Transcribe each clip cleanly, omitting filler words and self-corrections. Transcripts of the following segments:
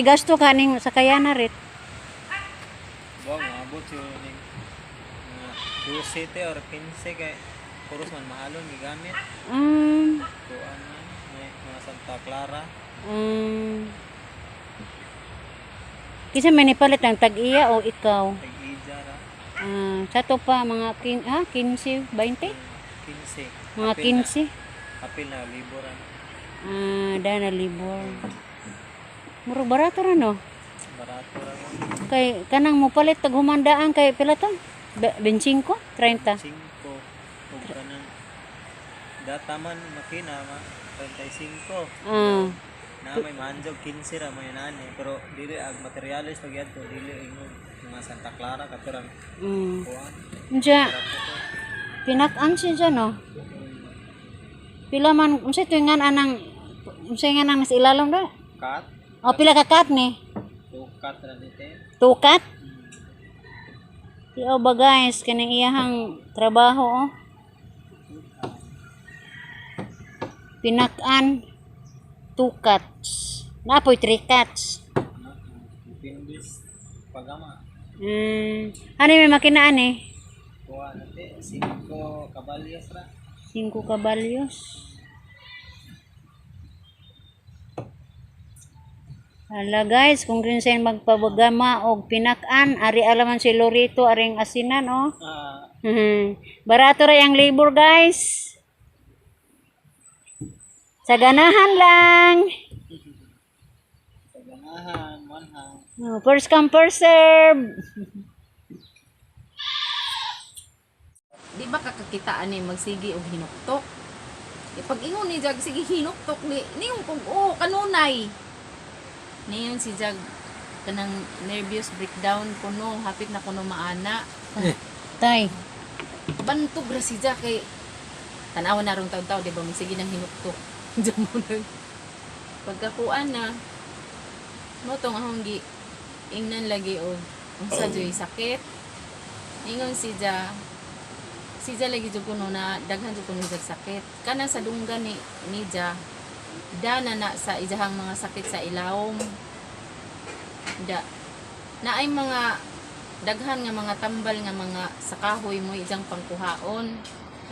Unsay gasto kaning sakayana rit? Buwag maabot siguro ning mga 12 te or 15 kay puros man mahalon gigamit. Kuan man may mga Santa Clara. Kinsa may nipalit ang tag-iya o ikaw? Tag-ija ra. Ah, sa to pa mga 15, 20? 15. Mga Apil na. 15. Apil na libo ra. Ah, dana libor. Murag barato ra, no? Barato ra mo. Kay kanang mopalit tag humandaan kay pila to? 25, 30. 5 ug kanang data man makina ma 35. Na may mahanjog 15 ra may nani pero dili ag materyales pag yadto dili ingon mga Santa Clara katurang kuan. Unsa pinak-an siya dyan, no? Pila man unsa to nga anang unsa nga nang nasa ilalom da? Cut. O pila ka kat ni? Tukat ra ni te. Tukat? Tiyo ba guys, kaning iyahang trabaho oh. Pinak-an 2 cuts. Napoy 3 cuts. Depende pagama. Ano may makinaan eh? Kuan na te 5 kabalyos ra. 5 kabalyos. Hala guys, kung kinsa yung magpabagama og pinak-an, ari alaman si Lorito, aring asinan oh. Barato ra ang labor, guys. Sa ganahan lang. Sa ganahan manhang. Oh, first come, first serve. Di ba kakakitaan ni magsigi og hinuktok? E pag ingon ni Jag sige hinuktok ni niyong kog oh kanunay. Niyon si Jag kanang nervous breakdown kuno hapit na kuno maana. Tay. Bantog ra si Jag kay tan-awa na rong taw-taw di ba magsige ng hinuktok. Diyan mo nag pagkakuan na mo tong akong gi ingnan lagi og unsa joy sakit. Ingon si Ja, si Ja lagi jud kuno na daghan jud kuno jag sakit. Kana sa dunggan ni ni Ja dana na sa ijahang mga sakit sa ilawom. Da na ay mga daghan nga mga tambal nga mga sa kahoy mo ijang pangkuhaon.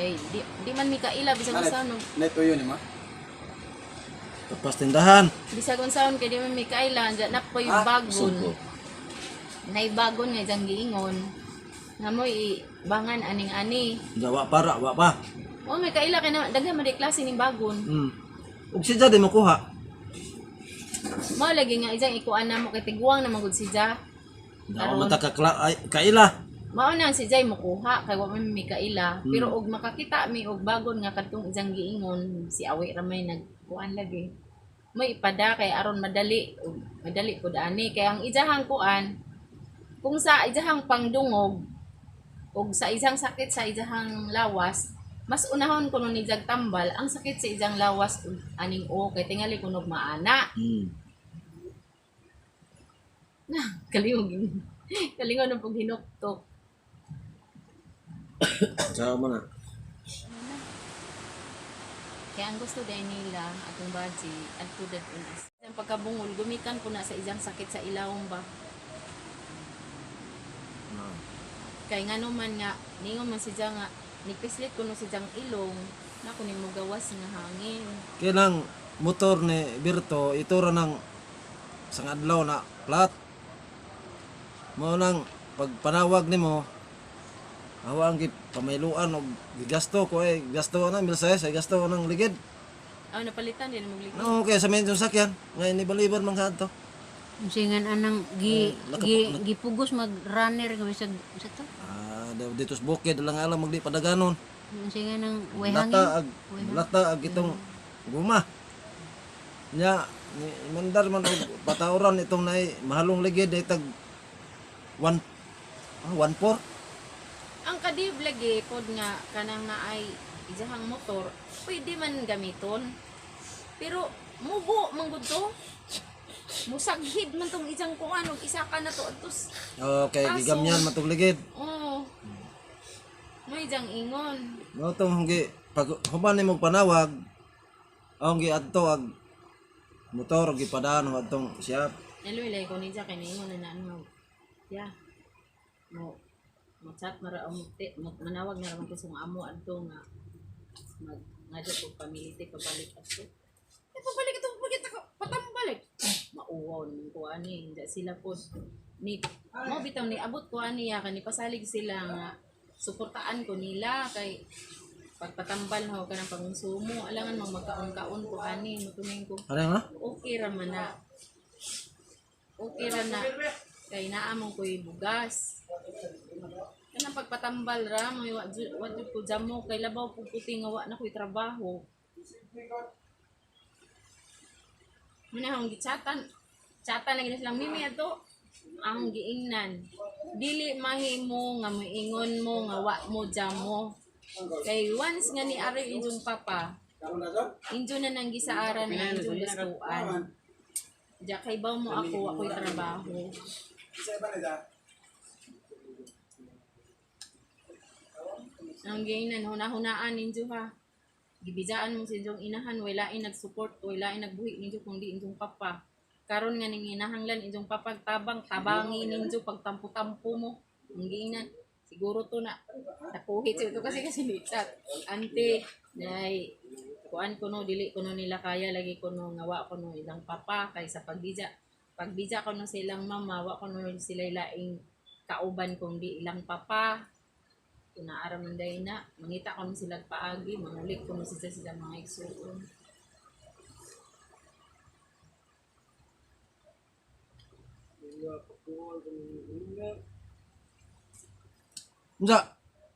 Eh, di, di man mi kaila bisag unsaon no, Neto yun, ma. Tapas tindahan. bisag unsaon kay di man mi kaila anja na po'y bagon. Nay bagon nga ijang giingon. Nga mo'y bangan aning ani. Wa para, wa pa. Oh, may kaila kay na daghan man di klase ning bagon. Ug si Jade mo kuha. Mao lagi nga ijang ikuan na mo kay tiguang na magud si Ja. Daw mata ka ay, kaila. Mao na si Jay mokuha kay wa man mi kaila. Pero og makakita mi og bagon nga kadtong ijang giingon si awi ra may nagkuan lagi. May ipada kay aron madali og madali pud ani kay ang ijahang kuan kung sa ijahang pangdungog og sa isang sakit sa ijahang lawas mas unahon kuno ni Jag tambal ang sakit sa ijang lawas ug aning o kay tingali kunog maana. Na kalingog kalingog ng paghinuktok. Sa mo na. Kaya ang gusto dahil nila, atong baji, adto dadun as. Ang pagkabungol, gumikan ko na sa isang sakit sa ilawom ba. Kay nga man nga, ningon man si Jang nga, nipislit ko no si Jang ilong, na kunin mo gawas nga hangin. Kailang motor ni Berto itura ng sang adlaw na plat. Mao nang pagpanawag nimo awa ang gipamayluan og gigasto ko eh gasto na milsayas ay gasto ng ligid. Ah, napalitan din mo ligid. No, kaya sa medyo sakyan ngay nibaliban man kadto. Unsa nga anang gi, gi gipugos mag runner nga bisag sa to? Ah, dito sa bukid lang alam magdi padaganon. Unsa nga nang way hangin? Lata ag lata ag itong guma. Nya ni mandar man og patawran itong nay mahalong ligid ay tag 1 1.4. Ang kadib lagi pod nga kanang na ay ijahang motor, pwede man gamiton. Pero mugo man gud to. Musaghid man tong ijang kuan og isa ka na to atos. Okay, Aso. gigamyan man tong ligid. Oo. May ijang ingon. Mao tong hunggi pag human nimo panawag ang gi adto ag motor gipadaan adtong siya. Nalulay ko ni Jack, kay na na ano. Yeah. Mo mo chat mara mo manawag na raman ko sa mga amo adto nga mag ngadto ko pamilite pabalik adto. Eh pabalik ito, pabalik ako, patambalik. Mauwaw naman ko ani, hindi sila po. Ni mo bitaw ni abot ko ani ya kani pasalig sila nga suportaan ko nila kay pagpatambal ho kanang pangunsumo alangan mang magkaon-kaon ko ani mutuning ko Ano nga? okay ra man na. Okay ra na. Kay naa man ko'y bugas. Kanang pagpatambal ra may wa jud ko jamo kay labaw pug puti nga wa na ko'y trabaho. Muna akong gichatan. Chatan lagi na silang mimi ato. Ang giingnan. Dili mahimo nga moingon mo nga wa mo jamo. Kay once nga ni ari inyong papa, injo na nang gisaaran na injong gastuan. Diya kay baw mo ako, ako'y trabaho. Ang giingnan, huna-hunaan ninyo ha. Gibijaan mo sa inyong inahan, walain nag-support, walain nagbuhi ninyo kundi inyong papa. Karon nga ning inahanglan inyong papa tabang, tabangi ninyo pagtampo-tampo mo. Ang giingnan, siguro to na nakuhit ito kasi kasi ni chat. Ante, nay, kuan ko no, dili ko no nila kaya, lagi ko no, nga wa ko no ilang papa, kaysa pagbija. Pagbija ko no sa ilang mama, wa ko no sila laing kauban kung di ilang papa. Kinaaram man dahil na, mangita ko no sila paagi, mangulik ko no sila sila mga igsuon. Unsa?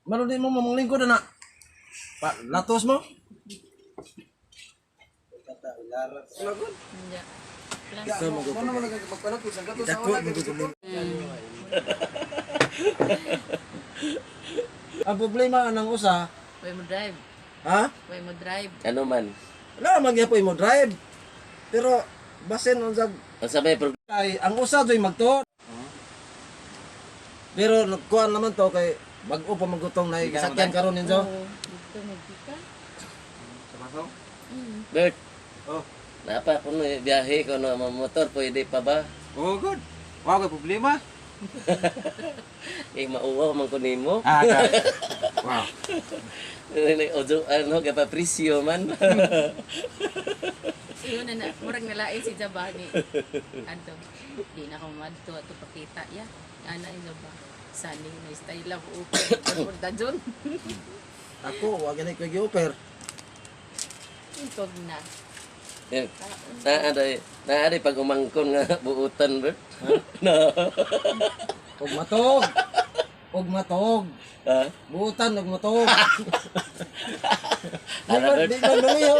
Mano di mo mamanglingkod na? Pa, latos mo? Hindi. Ang problema ng usa, Way mo drive. ha? Way mo drive. Ano man? Wala man gyapon mo drive. Pero basin unsa Ang may problema. kay ang usa doy magtuod. Pero nagkuan naman to kay bag-o pa magutong na sakyan karon ninyo. Oo. Dito magkita. Bert. Oh. Napa kuno eh, biyahe ko no motor pwede pa ba? Oh, good. Wow, kay problema. Eh mauwaw man ko nimo. Ah, ka. Wow. Ojo ano kay pa presyo man. Iyon na na, murag nalain si Jabani. Anto, di na ako madto ato pakita ya. Ana yung Jaba. Saning na style love open. Punta dyan. Ako wa gani ko gi-offer. Intog na. Eh, naa day naa day pag umangkon nga buutan Bert. No. Og matog. Og matog. Ha? Buutan og matog. Di Ala, ba Bert. di ba lumiho?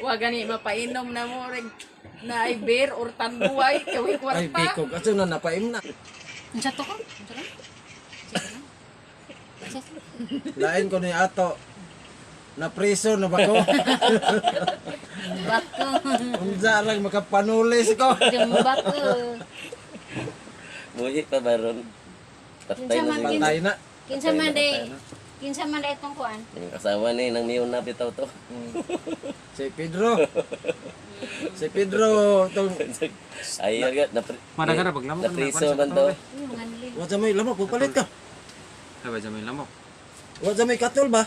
Wa gani mapainom na mo reg na ay beer or tanduay kay Ay kwarta. bikog ato na napaim na. Unsa to ko? Unsa ka? Unsa ka? Lain ko ni ato. Na preso na ba ko? Bako. Unsa lang makapanulis ko. Bako. Buhi pa baron. Patay Kinsa na man siguro. Patay na. Kinsa man day kinsa man day itong kuan? Yung asawa ni nang miyon na bitaw to. Si Pedro. Si Pedro tong Ay ga na Madagan na paglamok na priso man to. Uy, manli. wa sa may lamok pagpalit ka. Sabi sa may lamok. Wa sa may katol ba?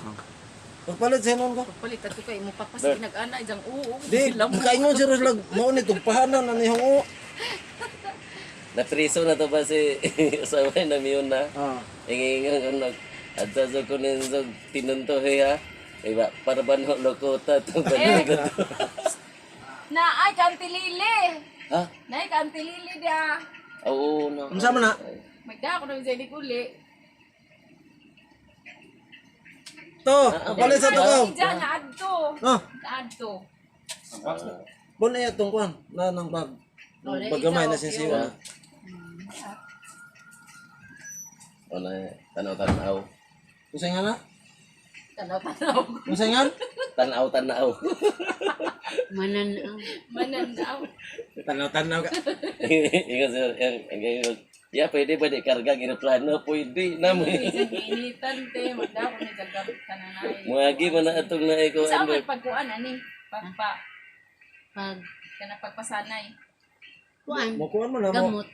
Pagpalit sa hinon ko. Palit ato kay mo papas nag-ana diyang oo. Di, makaingon si Roslag, mao ni tugpahanan na niyong o. Na priso na to ba si asawa ni nang miyon na. Ah. Ingingan ko nag adto sa ko ninyo tinunto ha. Iba para ba no lokota to ba Eh. Na ay kantilili. Ha? Nay kantilili dia. Oo no. Unsa man na? Magda ako na ni kuli. To, pagpalit sa to ko. Diyan na adto. Ah, Adto. bon na itong kuan na nang bag. Oh, Nang Bagamay na sinsiwa na. O na tanaw tanaw. Unsa nga na? Tanaw-tanaw. Unsa nga? Tanaw tanaw. Mananaw. Mananaw. Tanaw-tanaw ka. Ingon sir, ang ganyan. Ya pwede pwede karga eroplano pwede na mo. Initan te magda ako ni jagab kananay. Muagi man na atong na ikaw Sa man pagkuan ani pagpa Pag Kana pagpasanay. Kuan. Mo kuan mo na mo. Gamot.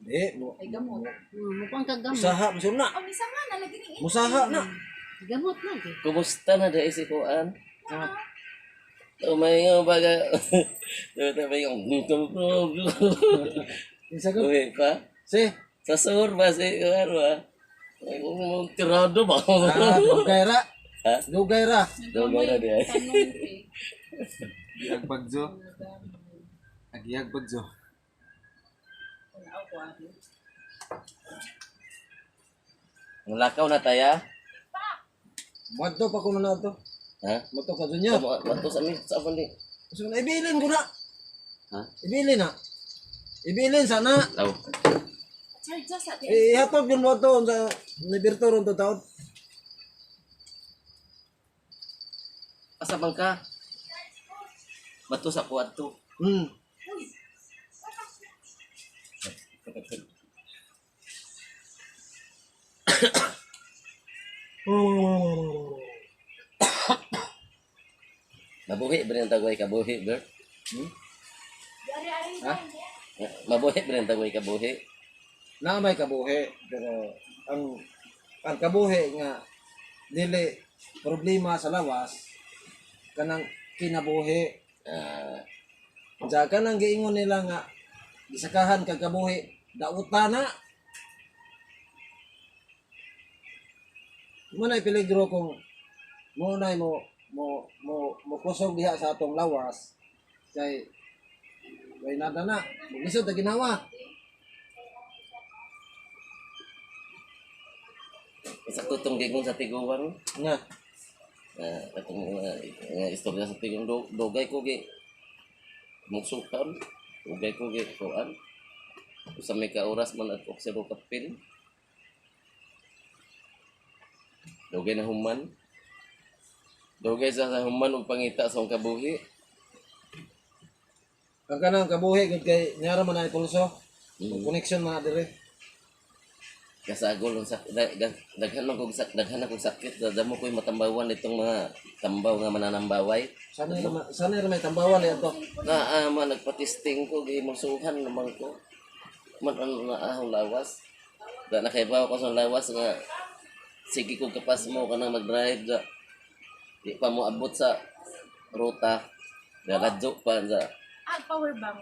Di mo. Ay gamot. Mukuan ka gamot. Usaha mo na. Oh, misa nga na lagi ning Musaha na. Gamot na di. Kumusta na dahil si Kuan? Umay nga baga. May yung Kinsa ko? Uwi pa. Si. Sa sur ba si Kuan ba? Ay, tirado ba? Ah, dugay ra. Ha? Dugay ra. Dugay ra di ay. Agiyag bagzo. Agiyag bagzo. Mulakaw na taya. Madto pa kuno na to. Ha? Madto ka junior. Mato sa mi sa ni. So, ibilin ko na. Ha? Ibilin na. Ibilin sana. Law. Charge sa di. Eh, ihatod yun mo to sa ni Berto ron to taon. Asa man ka? Bato sa kuat to. Mabuhi ba rin tagway kabuhi, Bert? Hmm? Ha? Mabuhi ba rin tagway kabuhi? Na may kabuhi pero ang kabuhi nga dili problema sa lawas kanang kinabuhi. Ah, Diya kanang giingon nila nga gisakahan kag kabuhi dauta na. Mo na peligro kung mo na mo mo mo mo kusog diha sa atong lawas kay way nada na lisod ta ginawa. Sakto tong gingon sa tiguan. Nga. Ah, katong nga istorya sa tigong dugay ko gi mugsukan, dugay ko gi kuan. Usa may ka oras man at oksero kapin. Dugay na human. Dugay sa human og pangita sa akong kabuhi. Ang kanang kabuhi gud kay nyara man ay pulso. Connection man na dire. Kasagol ang sak daghan man kog sak daghan akong sakit, damo ko'y matambawan itong mga tambaw nga mananambaway. Sana ra may tambawan ni ato. Na ah, man nagpatisting ko gimulsuhan naman ko. Man ano na ahong lawas. Da nakaibaw ko sa lawas nga sige ko kapas mo kanang mag-drive da. Di pa mo abot sa ruta. Da ladyo pa da. Ah, power bank.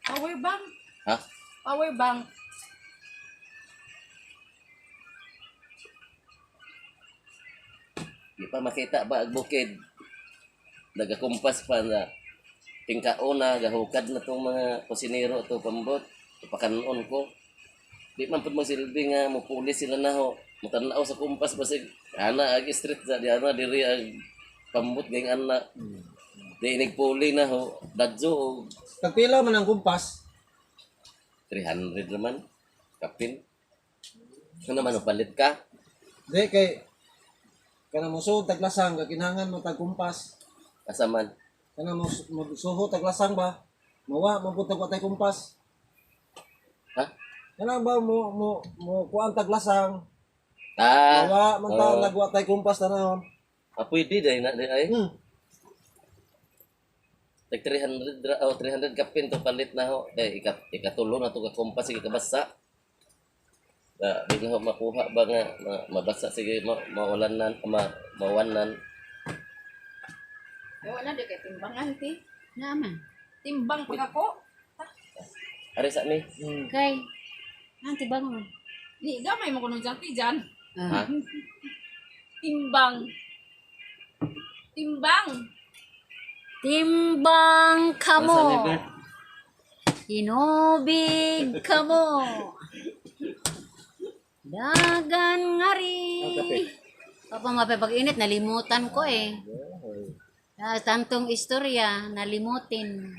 Power bank. Ha? Power bank. Di pa makita ba ang bukid. Nagakumpas pa na tingkaona gahukad na tong mga kusinero to pambot. Pakanon ko. Di man pud magsilbi nga mupuli sila na ho. Mutanaw sa kumpas basig ana ag street sa di ana diri ag pambot gayng ana. Di inig puli na ho. Dadyo og Tagpila man ang kumpas. 300 naman. Kapin. Ano naman palit ka? Di kay kana mo suod taglasang ka kinahanglan mo tag kumpas. Asa man? Kana mo suho taglasang ba? Mawa man pud tag tay kumpas. Ha? Kana ba mo mo mo kuan taglasang? Ah, Mawa man ta nagwa tay kumpas tanahon. ah, pwede dahil na di ay. Tag 300 oh, 300 kapin to palit na ho. Kay ikatulo na to ka kompas sige kabasa. Da, di na ho makuha ba nga mabasa sige maulanan mawanan. Wala di kay timbangan ti. Naman. Timbang pag ako. Ari sa mi. Kay Nanti bangon. Ni gamay mo kuno dyan ti dyan. Ha? Timbang. Timbang. Timbang Asa mi kamo. Bert? Hinubig kamo. Dagan ngari. Papa mapay pag-init, nalimutan ko eh. Ah, tantong istorya, nalimutin.